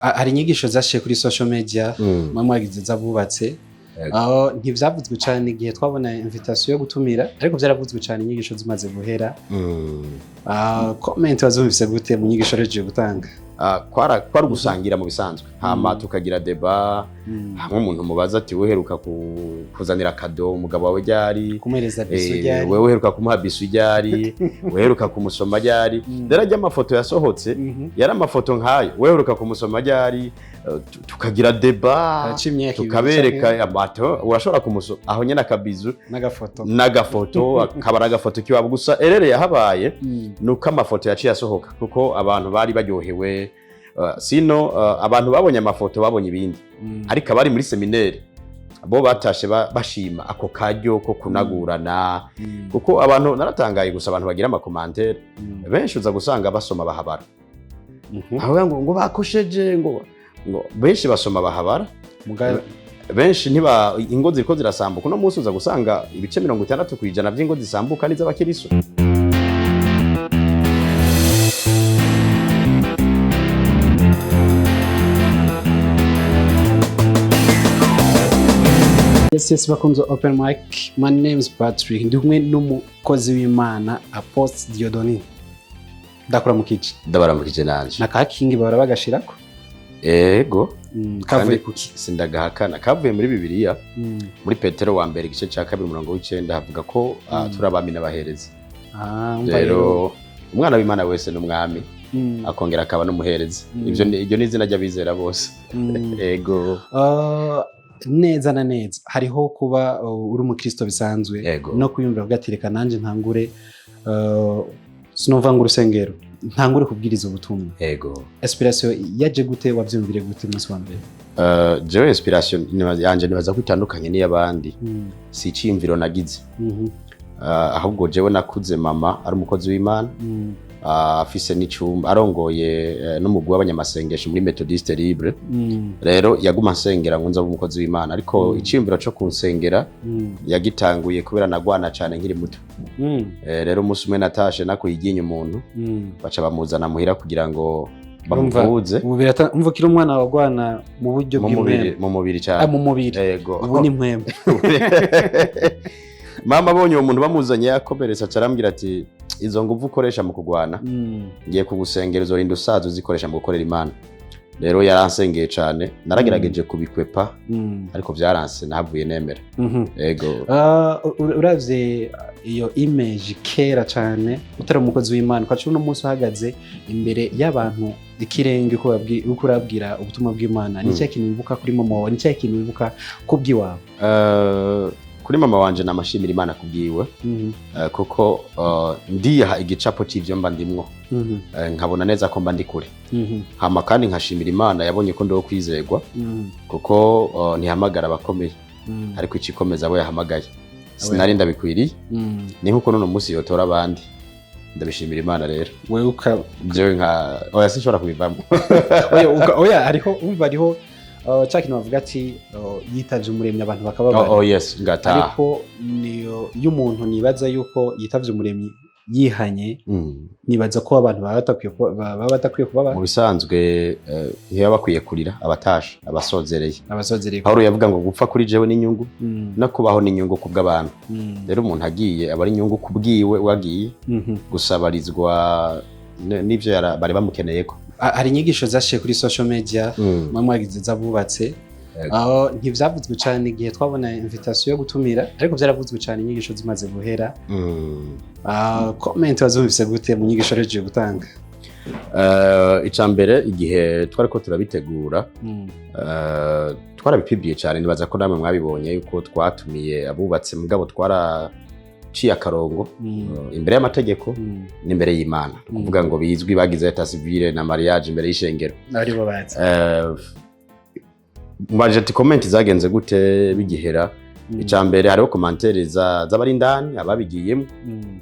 Hari inyigisho zashiye kuri social media mwe mwagize z'abubatse, aho ntivyavuzwe cane igihe twabona invitation yo gutumira, ariko vyaravuzwe cane inyigisho zimaze guhera. Comment wazumvise gute mu nyigisho regiye gutanga? Kwari ugusangira mu bisanzwe, hama tukagira débat. Hamwe umuntu mubaza ati: "Uheruka kuzanira cadeau umugabo wawe ryari?" Kumuhereza bisou ryari? "Wewe uheruka kumuha bisou ryari? Uheruka kumusoma ryari?" Rero ajya amafoto yasohotse yari amafoto nkayo: "Weheruka kumusoma ryari?" Tukagira débat. Haraca imyaka 2 tukabereka amato, urashobora kumusoma aho nyene aka bisou n'agafoto. N'agafoto akaba ari agafoto kiwabo. Gusa erreur yahabaye nuko amafoto yaciye asohoka, kuko abantu bari baryohewe. Sino abantu babonye amafoto babonye ibindi, ariko abari muri séminaire bo batashe bashima ako karyo ko kunagurana, kuko abantu naratangaye gusa, abantu bagira ama commentaires benshi uza gusanga basoma bahabara. Aho ngo bakosheje, ngo benshi basoma bahabara. Benshi ntiba ingo ziriko zirasambuka uno munsi, uza gusanga ibice 60% by'ingo zisambuka ni iz'abakiriso. Yes, bakunze open mic, my name is Patrick, ndi kumwe n'umukozi w'Imana Apostle Dieudonné. Ndakora mu kici. Ndabaramukije nanje. Na kakingi bahora bagashirako. Ego. Kavuye Kandi kuki? Sindagahakana, kavuye muri Bibiliya, muri Petero wa mbere igice cya kabiri umurongo w'icenda, havuga ko turi abami n'abaherezi. Umva. Rero umwana w'Imana wese ni umwami, akongera akaba n'umuherezi. Ivyo iryo ni izina ry'abizera bose. Ego. Neza na neza hariho kuba uri umukristo bisanzwe no kwiyumvira kuvuga ati: "Reka nanjye ntangure, sinumva ngo urusengero, ntangure kubwiriza ubutumwa." Inspiration yaje gute? Wavyumvire gute umunsi wa mbere? Jewe inspiration yanje nibaza ko itandukanye n'iy'abandi. Si iciyumviro nagize, ahubwo jewe nakuze mama ari umukozi w'Imana, afise n'icumba, arongoye n'umugwi w'abanyamasengesho muri Methodiste Libre. Rero yaguma ansengera ngo nzabe umukozi w'Imana, ariko iciyumviro co kunsengera yagitanguye kubera nagwana cane nkiri muto. Rero umunsi umwe natashe nakuye iryinyo umuntu, baca bamuzana muhira kugira ngo bamuvuze. Ubu umva ukiri umwana wagwana mu buryo mu mubiri. bw'impwemu? Mu mubiri Ah, cyane. mu mubiri. Yego. Ubu ni impwemu. Mama abonye uwo muntu bamuzanye yakomeretse, aca arambwira ati: "Izo nguvu ukoresha mu kugwana, ngiye kugusengera uzorinda usaza uzikoresha mu gukorera Imana." Rero yaransengeye cane, naragerageje kubikwepa, ariko vyaranse, nahavuye nemera. Ego. Uravye iyo image kera cane utari umukozi w'Imana, ukaca uno munsi uhagaze imbere y'abantu ikirenge, uko urabwira ubutumwa bw'Imana, ni cya kintu wibuka kuri mama wawe? Ni cya kintu wibuka ku bw'iwawe? Kuri mama wanje namashimira Imana kubwiwe, kuko ndiyaha igicapo c'ivyo mba ndimwo, nkabona neza ko mba ndi kure. Hama kandi nkashimira Imana yabonye ko ndiwo kwizegwa, kuko ntihamagara abakomeye, ariko icikomeza abo yahamagaye. Sinari ndabikwiriye, ni nkuko n'uno munsi yotora abandi. Ndabishimira Imana rero. Wewe uka Jewe nka oya, sinshobora kubivamo. Oya, oya, hariho, umva, hariho cya kintu bavuga ati yitavye Umuremyi abantu bakababara. Oh, yes, ngataha. Ariko niyo iyo umuntu nibaza yuko yitavye Umuremyi yihanye, nibaza ko abantu baba badakwiye kubabara. Mu bisanzwe ntibaba bakwiye kurira abatashe, abasozereye. Abasozereye. Pawulo yavuga ngo gupfa kuri jewe n'inyungu, no kubaho n'inyungu ku bw'abantu. Rero umuntu agiye aba ari inyungu ku bwiwe wagiye, gusabarizwa n'ivyo bari bamukeneyeko. Hari inyigisho zashiye kuri social media mwe mwagize z'abubatse, aho ntivyavuzwe cane igihe twabona invitation yo gutumira, ariko vyaravuzwe cane inyigisho zimaze guhera. Comment wazumvise gute mu nyigisho regiye gutanga? Ica mbere, igihe twariko turabitegura, twarabipibiye cyane. Nibaza ko namwe mwabibonye yuko twatumiye abubatse, mugabo twaraciye akarongo imbere y'amategeko n'imbere y'Imana, kuvuga ngo bizwi bagize état civil na mariage imbere y'ishengero. Aribo bazi. Mbaje ati comment zagenze gute bigihera? Ica mbere, hariho commentaires z'abari indani, ababigiyemo,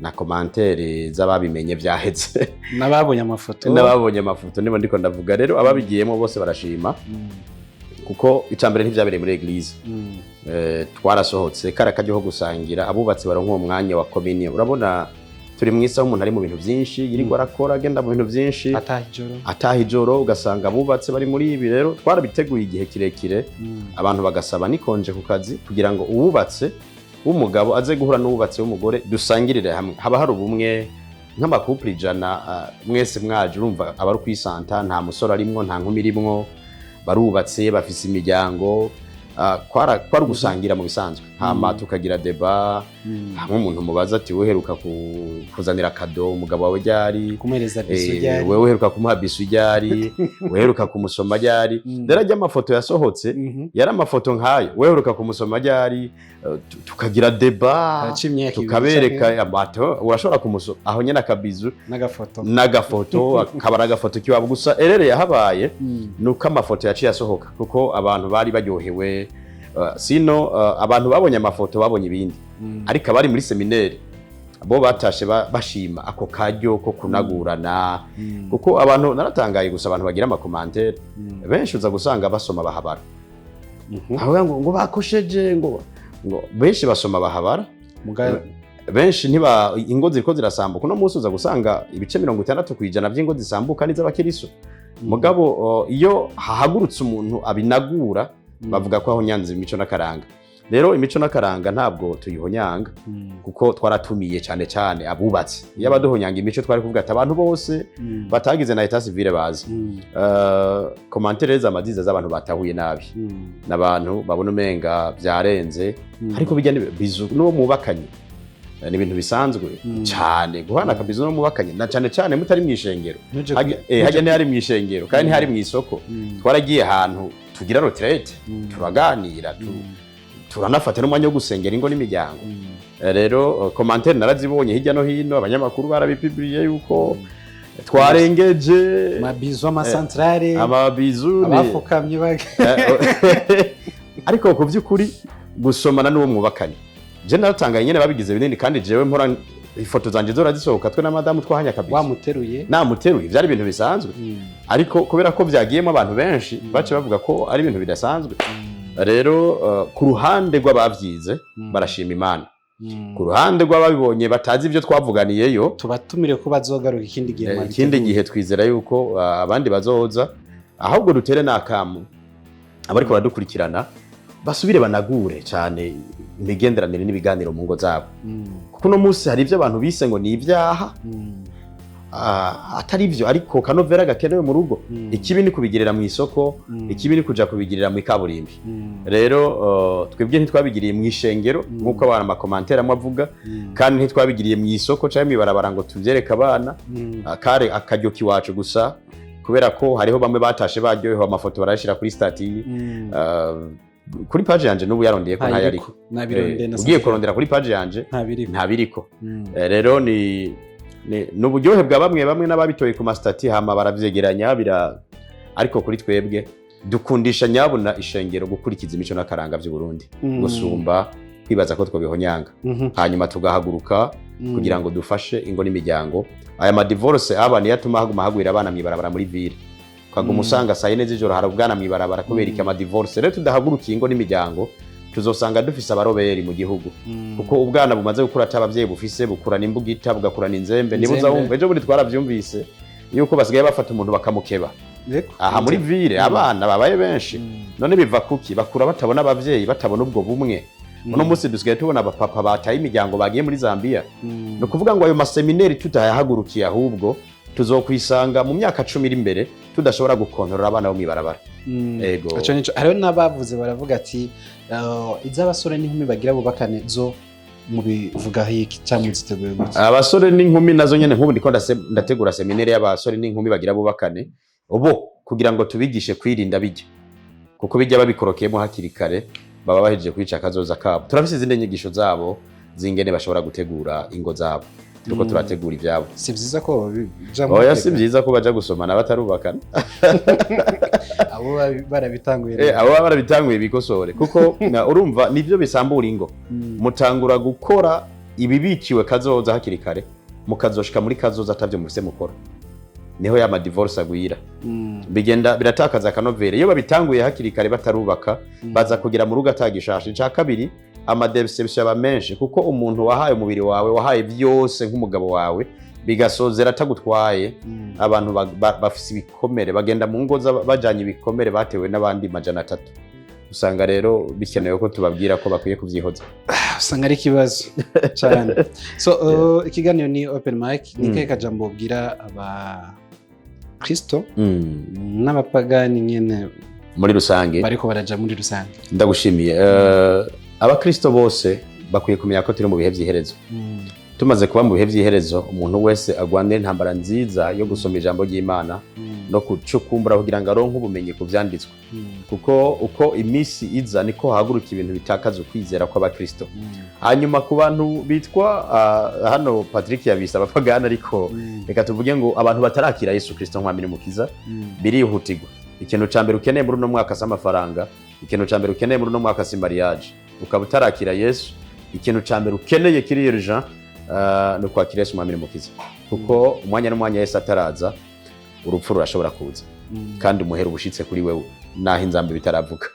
na commentaires z'ababimenye vyaheze. N'ababonye amafoto. N'ababonye amafoto, nibo ndiko ndavuga. Rero ababigiyemo bose barashima, kuko ica mbere ntivyabereye muri église. Twarasohotse, kari akaryo ko gusangira, abubatsi baronka uwo mwanya wa communion. Urabona Turi mu isaha umuntu ari mu bintu byinshi, yirirwa arakora, agenda mu bintu byinshi, ataha ijoro. Ataha ijoro, ugasanga abubatse bari muri ibi. Rero twarabiteguye igihe kirekire, abantu bagasaba ni congé ku kazi kugira ngo uwubatse w'umugabo aze guhura n'uwubatse w'umugore, dusangirire hamwe. Haba hari ubumwe nk'ama couples 100, mwese mwaje, urumva aba ari ukwisanta, nta musore arimwo, nta nkumi irimwo, barubatse, bafise imiryango. Kwari ugusangira mu bisanzwe, hama tukagira débat. Hamwe umuntu mubaza ati: "Uheruka kuzanira cadeau umugabo wawe ryari?" Kumuhereza bisou ryari? "Wewe uheruka kumuha bisou ryari? Uheruka kumusoma ryari?" Rero ajya amafoto yasohotse yari amafoto nk'ayo: "Weheruka kumusoma ryari?" Tukagira débat, haraca imyaka 2 tukabereka canke amato, urashobora kumusoma aho nyene aka bisou n'agafoto. N'agafoto akaba ari agafoto kiwabo. Gusa erreur yahabaye nuko amafoto yaciye asohoka, kuko abantu bari baryohewe. Sinon, abantu babonye amafoto babonye ibindi, ariko abari muri séminaire bo batashe bashima ako karyo ko kunagurana, kuko abantu naratangaye gusa, abantu bagira ama commentaires benshi uza gusanga basoma bahabara. Avuga ngo bakosheje, ngo benshi basoma bahabara. Benshi ntiba ingo ziriko zirasambuka. Uno munsi uza gusanga ibice 60% by'ingo zisambuka n'iz'abakiriso. Mugabo iyo hahagurutse umuntu abinagura, bavuga ko ahonyanze imico n'akaranga. Rero imico n'akaranga ntabwo tuyihonyanga, kuko twaratumiye cyane cyane abubatse. Iyo abaduhonyanga imico, twari kuvuga ati abantu bose batagize na état civil bazi. Commentaires z'amadiza z'abantu batahuye nabi, n'abantu babona umenga byarenze, ariko bijya ni bisou n'uwo mwubakanye. Ni ibintu bisanzwe cyane guhana aka bisou n'uwo mwubakanye, na cyane cyane mutari mu ishengero. Hajya ntihari mu ishengero kandi ntihari mu isoko. Twaragiye ahantu tugira retraite, turaganira, turanafata n'umwanya wo gusengera ingo n'imiryango. Rero commentaires narazibonye hirya no hino, abanyamakuru barabipubliye yuko twarengeje. Ama bisous, amasantrare. Ama bisous abafukamye Ariko ku by'ukuri gusomana n'uwo mwubakanye, je naratangaye nyene babigize binini, kandi jewe mpora ifoto zanje zora zisohoka twe na madamu twahanya kabisa. Wamuteruye. Namuteruye, byari ibintu bisanzwe, ariko kubera ko byagiyemo abantu benshi, bace bavuga ko ari ibintu bidasanzwe. Rero ku ruhande rw'abavyize, barashima Imana. Ku ruhande rw'ababibonye batazi ibyo twavuganiyeyo, tubatumire ko bazogaruka ikindi gihe. Ikindi gihe twizera yuko abandi bazoza. Ahubwo dutere n'akamu abariko baradukurikirana, basubire banagure cyane imigenderanire n'ibiganiro mu ngo zabo, kuko uno munsi hari ibyo abantu bise ngo ni ibyaha, atari byo, ariko kanovera gakenewe mu rugo. Ikibi ni kubigirira mu isoko, ikibi ni kuja kubigirira mu ikaburimbi. Rero twebwe ntitwabigiriye mu ishengero nk'uko abantu ama commentaires amwe avuga, kandi ntitwabigiriye mu isoko cyangwa mw'ibarabara ngo tuvyereke abana. Kare akaryo kiwacu gusa, kubera ko hariho bamwe batashe baryohewe, amafoto barayashira kuri statut. Kuri page yanje n'ubu yarondeye ko ntayariko. Nabirondeye. Ugiye kurondera kuri page yanje, ntabiriko. Ntabiriko. Rero ni uburyohe bwa bamwe bamwe n'ababitoye ku ma statuts, hama baravyegeranya bira. Ariko kuri twebwe dukundisha nyabuna ishengero gukurikiza imico n'akaranga vy'u Burundi gusumba kwibaza ko twobihonyanga, hanyuma tugahaguruka kugira ngo dufashe ingo n'imiryango. Aya ma divorces aba niyo atuma haguma hagwira abana mw'ibarabara muri ville, ukaguma usanga saa 4 z'ijoro hari ubwana mw'ibarabara. Kubera iki? Ama divorces. Rero tudahagurukiye ingo n'imiryango, tuzosanga dufise abaroberi mu gihugu, kuko ubwana bumaze gukura ata abavyeyi bufise, bukurana imbugita, bugakurana inzembe. Niba uza Inzembe. wumva ejo bundi twaravyumvise yuko basigaye bafata umuntu bakamukeba aha muri ville, abana babaye benshi. None biva kuki? Bakura batabona abavyeyi, batabona ubwo bumwe. Uno munsi dusigaye tubona abapapa bataye imiryango bagiye muri Zambia. Ni ukuvuga ngo ayo ma séminaires tutayahagurukiye, ahubwo tuzokwisanga mu myaka 10 iri imbere tudashobora gukontorora abana bo mw'ibarabara. Ego. Ico nico. Hariho n'abavuze baravuga ati iz'abasore n'inkumi bagira bubakane zo mubivugaho iki, cyangwa muziteguye gute? Abasore n'inkumi nazo nyene, nk'ubu ndiko ndategura séminaire y'abasore n'inkumi bagira bubakane ubu, kugira ngo tubigishe kwirinda bijya, kuko bijya babikorokeyemo hakiri kare baba bahejeje kwica akazoza kabo. Turafise izindi nyigisho zabo zingene bashobora gutegura ingo zabo, turiko turategura ivyabo. Si vyiza ko bija mu Oya, si vyiza ko baja gusomana batarubakana. Abo barabitanguye. Abo baba barabitanguye bikosore, kuko urumva nivyo bisambura ingo. Mutangura gukora ibibikiwe kazoza hakiri kare, mukazoshika muri kazoza atavyo mufise mukora, niho ya ma divorces agwira. Bigenda biratakaza akanovera. Iyo babitanguye hakiri kare batarubaka, baza kugera mu rugo atagishasha. Icya kabiri, Ama déception aba menshi, kuko umuntu wahaye umubiri wawe, wahaye byose nk'umugabo wawe, bigasozera atagutwaye. Abantu bafise ibikomere, bagenda mu ngo bajanye ibikomere batewe n'abandi 300. Usanga rero bikenewe ko tubabwira ko bakwiye kuvyihoza. Usanga ari ikibazo cyane. So ikiganiro ni open mic. Ni kahe kajambo ubwira abakristo n'abapagani nyene muri rusange bariko baraja muri rusange? Ndagushimiye. Abakristo bose bakwiye kumenya ko turi mu bihe vy'iherezo. Tumaze kuba mu bihe vy'iherezo, umuntu wese agwanira intambara nziza yo gusoma ijambo ry'Imana no kucukumbura kugira ngo aronke ubumenyi ku vyanditswe, kuko uko iminsi iza niko hahaguruka ibintu bitakaza ukwizera kw'abakristo. Hanyuma ku bantu bitwa hano Patrick yabise abapagani, ariko reka tuvuge ngo abantu batarakira Yesu Kristo nk'Umwami n'Umukiza, birihutirwa. Ikintu ca mbere ukeneye muri uno mwaka si amafaranga, ikintu ca mbere ukeneye muri uno mwaka si mariage. Ukaba utarakira Yesu, ikintu ca mbere ukeneye kiri urgent ni ukwakira Yesu Umwami n'Umukiza, kuko umwanya n'umwanya Yesu ataraza, urupfu rurashobora kuza kandi umuhera ubushitse kuri wewe naho inzamba bitaravuga.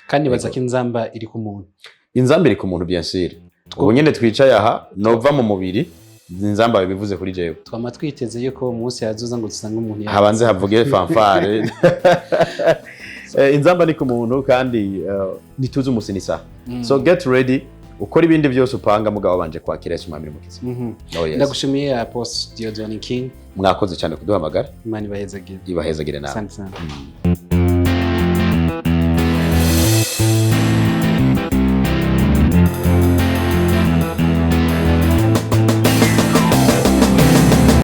Kandi baza ko inzamba iri ku muntu. Inzamba iri ku muntu, bien sûr. Ubu nyene twicaye aha, nova mu mubiri, inzamba bivuze kuri jewe. Twama twiteze yuko umunsi yazoza ngo dusange umuntu Habanze havuge fanfare. Inzamba ni ku muntu, kandi ntituzi umusi n'isaha. So get ready, ukora ibindi byose upanga, mugabo wabanje kwakira Yesu Umwami n'Umukiza. Oh, yes. Ndagushimiye, Apostle Dieudonne King. Mwakoze cyane kuduhamagara. Imana ibahezagire. Ibahezagire nawe. Asante sana.